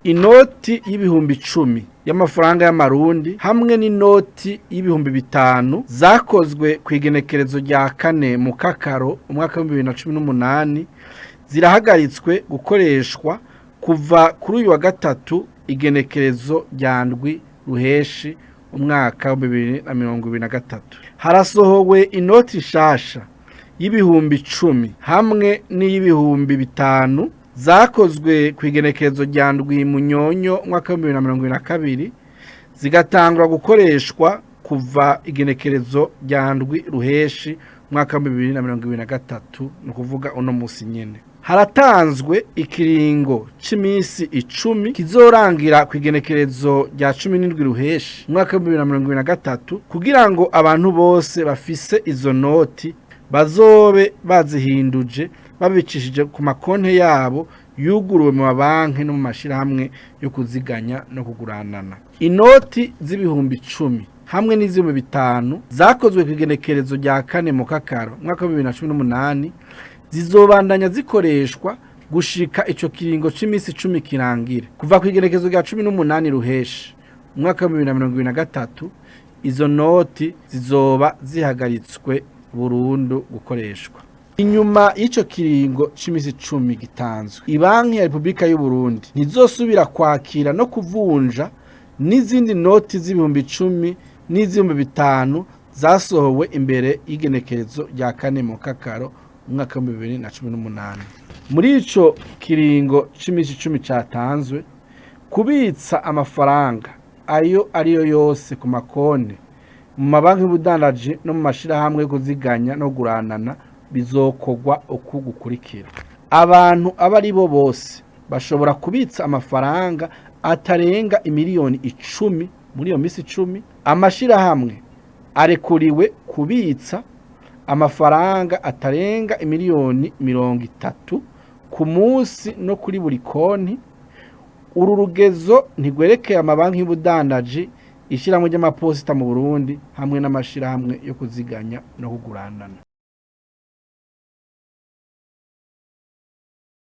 Inoti y'ibihumbi 10 y'amafaranga y'amarundi hamwe n'inoti y'ibihumbi 5 zakozwe ku igenekerezo rya 4 Mukakaro umwaka wa 2018 zirahagaritswe gukoreshwa kuva kuri uyu wa gatatu, igenekerezo rya 7 Ruheshi umwaka wa 2023. Harasohowe inoti nshasha y'ibihumbi 10 hamwe n'iy'ibihumbi 5 zakozwe ku igenekerezo rya 7 Munyonyo umwaka wa 2022, zigatangura gukoreshwa kuva igenekerezo rya 7 Ruheshi umwaka wa 2023, ni ukuvuga uno musi nyene. Haratanzwe ikiringo c'imisi 10 kizorangira ku igenekerezo rya 17 Ruheshi umwaka wa 2023 kugira ngo abantu bose bafise izo noti bazobe bazihinduje babicishije ku makonte yabo yuguruwe mu mabanki no mu mashirahamwe yo kuziganya no kuguranana. Inoti z'ibihumbi 10 hamwe n'iz'ibihumbi 5 zakozwe ku igenekerezo rya 4 Mukakaro umwaka wa 2018 zizobandanya zikoreshwa gushika ico kiringo c'imisi 10 kirangire. Kuva ku igenekerezo rya 18 Ruheshi umwaka wa 2023, izo noti zizoba zihagaritswe burundu gukoreshwa. Inyuma y'ico kiringo c'imisi 10 gitanzwe, Ibanki ya Repubulika y'u Burundi ntizosubira kwakira no kuvunja n'izindi noti z'ibihumbi 10 n'iz'ibihumbi 5 zasohowe imbere y'igenekerezo rya 4 Mukakaro umwaka wa 2018. Muri ico kiringo c'imisi 10 catanzwe, kubitsa amafaranga ayo ariyo yose ku makonti mu mabanki y'ubudandaji no mu mashirahamwe yo kuziganya no kuguranana bizokorwa uku gukurikira: abantu abo ari bo bose bashobora kubitsa amafaranga atarenga imiliyoni 10 muri iyo misi 10. Amashirahamwe arekuriwe kubitsa amafaranga atarenga imiliyoni 30 ku munsi no kuri buri konti. Uru rugezo ntigwerekeye amabanki y'ubudandaji, ishyirahamwe ry'amaposita mu Burundi hamwe n'amashirahamwe yo kuziganya no kuguranana.